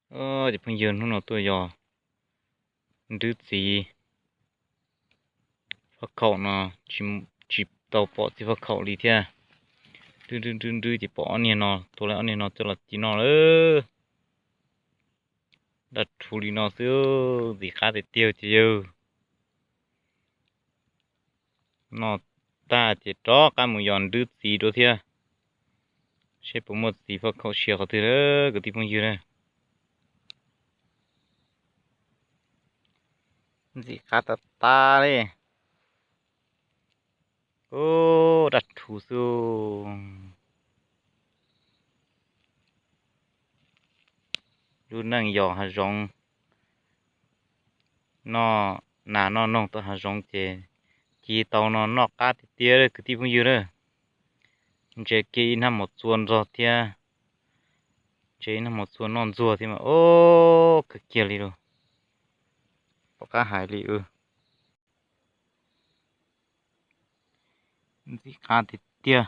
Ces phooj ywg, hnub no tuaj yos nrwb txiv faj khaum no, tsis tau pom txiv faj khaum li thiab. Nrwb nrwb nrwb nrwb ces pom ob niag no, tua lawv ob niag no coj los ci noj lawm. Daj rhuv li no xwb, ntxim qab tiag tiag ces yawg. Noj tag ces rov qab mus yos nrwb txiv dua thiab, seb puas muaj txiv faj khaum siav qhov twg lawm kwv tij phooj ywg na. Ntxim qab tas tas li. Ub, daj rhuv xwb. Lub neej yos hav zoov, noj nas noj noog tau hav zoov ces ci tau no noj qab tiag tiag kwv tij phooj ywg na. Ntse kiag ib hnab mos txua nrog thiab, ntse ib hnab mos txua noj ntxuag thiab mas, ub, kawg kiag li lawm. Pom qab hais li. Ntxim qab tiag tiag.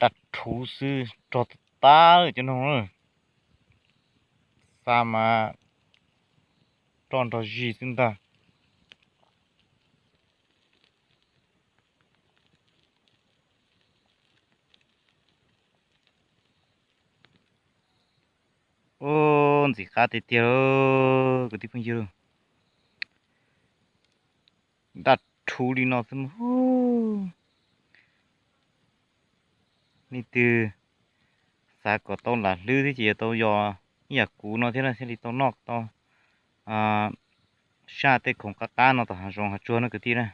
Daj rhuv xwb, rog tas tas lawm cov noog na. Xa mas roj nrog zig xwb ntag. Ub, ntxim qab tiag tiag kwv tij phooj ywg. Daj rhuv li no xwb mas, leej twg xav kom tau lam hlwb thiab ces yuav tau yos ib yam kuv no thiab na thiaj li tau noj tau saj tej khoom qab qab no tom hav zoov hav tsuag no kwv tij na.